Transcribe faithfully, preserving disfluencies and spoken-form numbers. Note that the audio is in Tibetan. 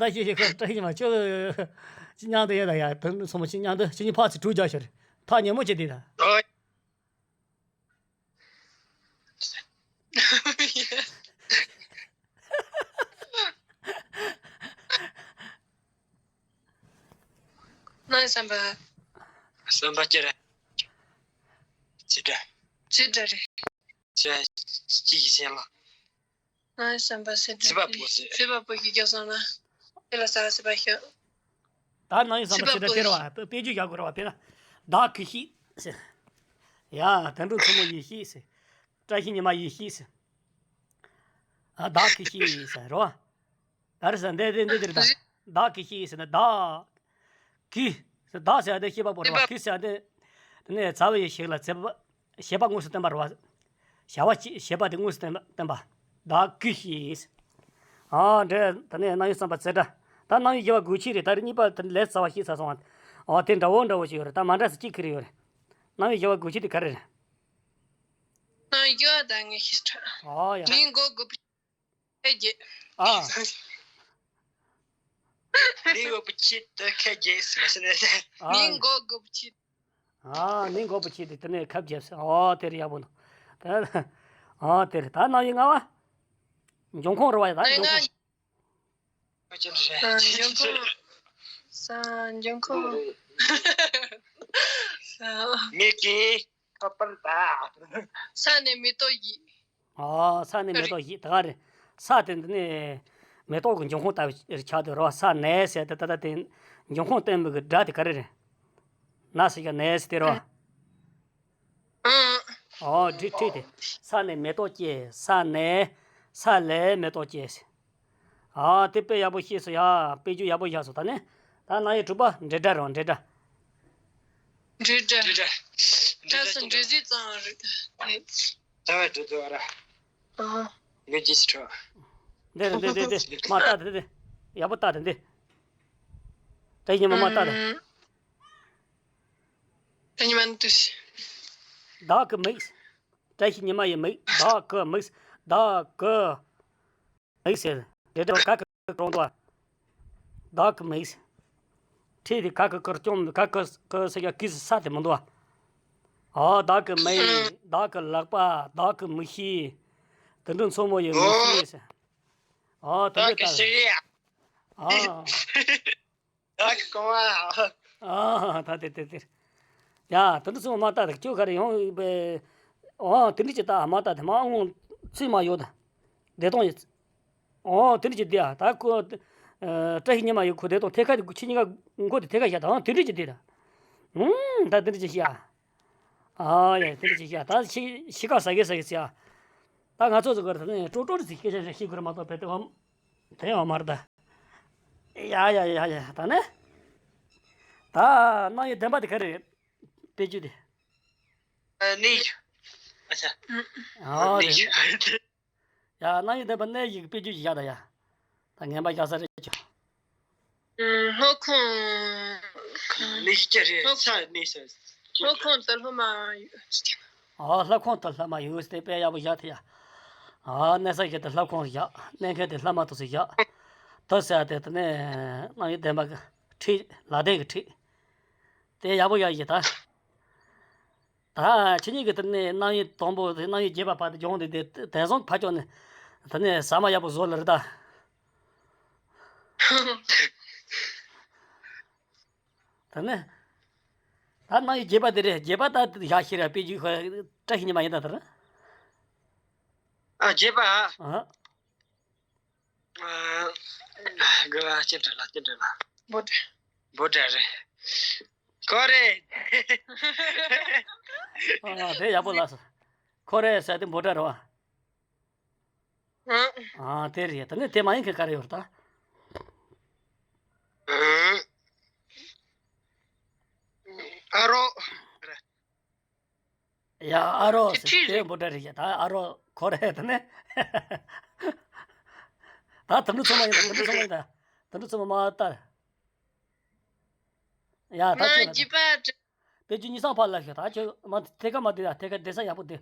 ད་ཤེས་ཤེས་ཁ་བཀྲ་ཤིས་ཉི་མ་ཁྱོད་ཅི་མཉམ་དུ་ཡོད་ད་ཡ། དོན་ཚོ་མོ་ཅི་མཉམ་དུ་ཕྱི་ཉིན་ཕག་ཚི་དྲུག་རྒྱག་ཤོར། ཐག་ཉེ་མོ་བྱེད་དེ་ད། ཨོ། ནང་བསམ་པ། བསམ་པ་ཅི་རེད། ཅི་འདྲ། ཅི་འདྲ་རེད། ཅི་ཅི་ཡི་ཤེས་ལ། ནང་བསམ་པ་སེ་འདྲ། ཚེ་བ་པོ་ཟེར། ཚེ་བ་པོ་གི་རྒྱབ་སོང་ན། དེ་ལ་ས་ལ་ཚེ་བ་ཤོག་ད་ནང་ཡི་བསམ་པ་ཚེ་བ་ཅི་འདྲ་པོ་སྟེར་བ་དཔེ་བརྗོད་བཞག་དགོས་ར་བ། དཔེར་ན། བདག་གིས་ཤེས་ཟེར། ཡ། དོན་གྲུབ་མཚོ་མོ་ཡིས་ཤེས་ཟེར། བཀྲ་ཤིས་ཉི་མ་ཡིས་ཤེས་ཟེར། ཨ། བདག་གིས་ཤེས་ཟེར་རོ། ད་རེས་འདི་འདི་འདི་འདིར་ད། བདག་གིས་ཤེས་ཟེར་ན་བདག་གིས། བདག་ཟེར་ཡ་དེ་ཤེས་པ་པོ་རེད་བ། གིས་ཟེར་ཡ་དེ། དེ་ནས་བྱ་བ་ཡི་ཞིག་ལ་བྱེད་པ། བྱེད་པ་དངོས་སུ་བསྟན་པ་རེད་བ། བྱ་བ་ཅི་བྱེད་པ་དེ་དངོས་སུ་བསྟན་པ་བསྟན་པ། བདག་གིས་ཤེས། ཨ་འདྲ། དེ་ནས་རྣམ་དབྱེ་གསུམ་པ་ཚེ་སྒྲ། ད་རྣམ་དབྱེ་བཞི་པ་དགོས་ཆེད་རེད། ད་རེས་གཉིས་པ་དེ་ལས་རྩ་བ་ཤེས་ཚར་སོང་བ། ཨོ་དེ་འདྲ་བོ་འདྲ་བོ་ཞིག་ཡོད་རེད། ད་མ་འདྲ་ས་གཅིག་ཁེར་ཡོད་རེད། རྣམ་དབྱེ་བཞི་པ་དགོས་ཆེད་དེ་ག་རེ་རེད། རྣམ་དབྱེ་བཞི་པ་ད་ངས་ཤེས་ཚར། ཨོ་ཡ། མིང་འགོད་དགོས་པ། ཁ་རྒྱས། ཨ། མིང་འགོད་པའི་ཆེད་དུ་ཁ་རྒྱས་ཟེར་མ་ཟེར་ནས། ཨ། མིང་འགོད་དགོས་པའི་ཆེད། ཨ། མིང་འགོད་པའི་ཆེད་དུ་དེ་ནས་ཁ་རྒྱས་ཟེར། ཨོ་དེ་རེད། ཡག་པོ་འདུག་ད། ཨོ་དེ་རེད། ད་རྣམ་དབྱེ་ལྔ་པ། འབྱུང་ཁུངས་རེད་བ་ཡ། ད་ལྔ། འབྱུང་ཁུངས། ཨ། འབྱུང་ཁུངས། ས། འབྱུང་ཁུངས། ས། མིག་གིས་ཁ་པར་ད། ས་ནས་མེ་ཏོག་བཞད། ཨ། ས་ནས་མེ་ཏོག་བཞད། ད་ག་རེད། ས་དེ་འདི་ནས་མེ་ཏོག་གི་འབྱུང་ཁུངས་ལྟ་བུ་ཆགས་འདུག་རོ། ས་ནས་ཟེར་ཏེ་ད་ལྟ་དེ་འབྱུང་ཁུངས་བསྟན་པའི་གི་སྒྲ་དེ་ག་རེ་རེད། ན་ཟེར་ཡ་ནས་ཟེར་དེ་རོ། ཨ། ཨོ་འགྲིག་འགྲིག་དེ། ས་ནས་མེ་ཏོག་སྐྱེས། ས་ནས། ས་ལས་མེ་ཏོག་སྐྱེས་ཟེར། ཨ། དེ་དཔེ་ཡག་པོ་ཤེས་སོང་ཡ། དཔེ་བརྗོད་ཡག་པོ་བཞག་སོང་། ད་ནི། ད་རྣམ་དབྱེ་དྲུག་པ་འབྲེལ་སྒྲ་རོ། འབྲེལ་སྒྲ། འབྲེལ་སྒྲ། འབྲེལ་སྒྲ། ད་སུ་འབྲེལ་གཟུགས་ཙམ་རེད། ད་བས་འབྲེལ་སྒྲ་ར། ཨ། ངས་ཅི་ཞིག་འཕྲོ། འདི་རེད། འདི་འདི་འདི་མ་བལྟ་དེ། འདི་ཡག་པོ་བལྟ་དེ། འདི་བཀྲ་ཤིས་ཉི་མ་མ་བལྟ་དེ། ཨ། བཀྲ་ཤིས་ཉི་མ་འདུག་བདག་གི་མིག་བཀྲ་ཤིས་ཉི་མ་ཡི་མིག་བདག་གི་མིག་བདག་གི་མིག་ཟེར། འབྲེལ་སྒྲ་ག་གི་གྲོང་དུ། བདག་གི་མིག་ཁྲིད་དེ་ག་གི་གུར་ཅུང་། ག་གི་གི་ཟེར་ཡ་གི་ས་དེ་མི་འདུག་བ། ཨ། བདག་གི་མིག་བདག་གི་ལག་པ། བདག་གི་མིག་ཤེས། དོན་གྲུབ་མཚོ་མོ་ཡི་མིག་ཤེས་ཟེར། ཨ། དེ་འདྲ་ལྟ། ཨ། ཨ་ཀི་གོང་མ། ཨ། ད་དེ་དེ་དེ། ཡ། དེ་འདྲ་ཚོ་མ་ལྟ་དེ་ཁྱོད་ག་རེ་ཡོང་བས། ཨོ་དེ་འདྲ་ཅིག་ལྟ་མ་ལྟ་དེ་མ་འོང་ཚུལ་མ་ཡོད་ད། བདེ་སྟོང་ཡིན། ཨོ་དེ་འདྲ་ཅིག་བདེ་ཨ། ད་ཁོ། ཨ། བཀྲ་ཤིས་ཉི་མ་ཡོད། ཁོ་བདེ་སྟོང་ཐད་ཀ་ཁྱེད་གཉིས་ཀ་མགོ་དེ་ཐད་ཀ་བཞག་ད། ཨོ་དེ་འདྲ་ཅིག་བདེ་ད། ཨུམ། ད་དེ་འདྲ་ཅིག་བཤད་ཨ། ཨ་ཡ། དེ་འདྲ་ཅིག་བཤད་ད། ཤི་ཤི་ཁ་ཟ་གི་ཟ་གི་ཟེར་ཨ། ད་ང་ཚོ་ཚོ་གར་ད་ནི་ཀྲོ་ཀྲོ་རེ་ཟིག་སྐད་ཆ་ཞིག་ཤེས་དགོས་རེད་མ་གཏོགས་བེད་དེ་བམ། དེ་ཡང་མ་རེད་ད། ཡ་ཡ་ཡ་ཡ། ད་ནི། ད་རྣམ་དབྱེ་བདུན་པ་དེ་ག་རེ་རེད། དཔེ་བརྗོད་དེ། ཨ་ནི། ཨ་ཆ། ཨ་ནི། ཡ། རྣམ་དབྱེ་བདུན་པ་གནས་ཡིག་དཔེ་བརྗོད་ཅིག་བཞག་ད་ཡ། ད་ངན་པ་བཞག་ས་རེད་ཀྱང་། ཨ། སློབ་ཁོངས། ནི་ཅི་རེད། སློབ། ས་ནི་ས། སློབ་ཁོངས་དུ་སློབ་མ་ཡོད། ཨ། སློབ་ཁོངས་དུ་སློབ་མ་ཡོད་ཟེར་དཔེ་ཡག་པོ་བཞག་ཐལ་ཡ། ཨ། གནས་ས་ཞིག་ཏུ་སློབ་ཁོངས་བཞག་གནས་མཁན་དེ་སློབ་མ་དུ་སུ་བཞག་དུ་ཟེར་ཏེ་དེ་ནས་རྣམ་དབྱེ་བདུན་པ་གི་ཁྲིད། ལ་དན་གྱི་ཁྲིད། དེ་ཡག་པོ་ཡག་ཡིན་ད། ད་ཁྱེད་གཉིས་ཀྱིས་དེ་ནས་རྣམ་དབྱེ་དང་པོ་དེ་རྣམ་དབྱེ་བརྒྱད་པ་བར་དུ་སྦྱོང་དེ་དེ་དེང་སང་ཕར་ཕྱོགས་ནས་དེ་ནས་ཟ་མ་ཡག་པོ་བཟོ་ལ་རེད་ད། དེ་ནས་ད་རྣམ་དབྱེ་བརྒྱད་པ་དེ་རེད། བརྒྱད་པ་ད་བཞག་ཤེས་ར། དཔེ་རྒྱུད་ཁོ་བཀྲ་ཤིས་ཉི་མ་ཡིན་ད་དེ་ར། ཨ། བརྒྱད་པ། ཨ། ཨ། དགོས་པ་ཅི་འདྲ་ལ་ཅི་འདྲ་ལ། འབོད་སྒྲ། འབོད་སྒྲ་རེད། ཁོ་རེ། ཨ། དེ་ཡག་པོ་ལགས་སོ། ཁོ་རེ་ཟེར་དེ་འབོད་སྒྲ་རེད་བ། ཨ། ཨ། དེ་རེད། ད་ནི་དེ་མ་ཡིན་མཁན་ག་རེ་ཡོད་རེད་ད། ཨ་རོ། ཡ། ཨ་རོ་ཟེར་དེ་འབོད་སྒྲ་རེད་ཡ། ད་ཨ་རོ་ཁོ་རེ་ད་ནི། ད་དུད་འགྲོ་ཚང་མ་ཡིན་ད། དུད་འགྲོ་ཚང་མ་ཡིན་ད། དུད་འགྲོ་ཚང་མ་མ་ལྟ། ཡ། ད་ཁྱོད་ལ་ད། དཔེ་བརྗོད་གཉིས་སམ་ཕར་ལ་ཤོག་ད་ཁྱོད་མ་ཐད་ཀ་མ་བསྡད་ད། ཐད་ཀ་བསྡད་ས་ཡག་པོ་བསྡད།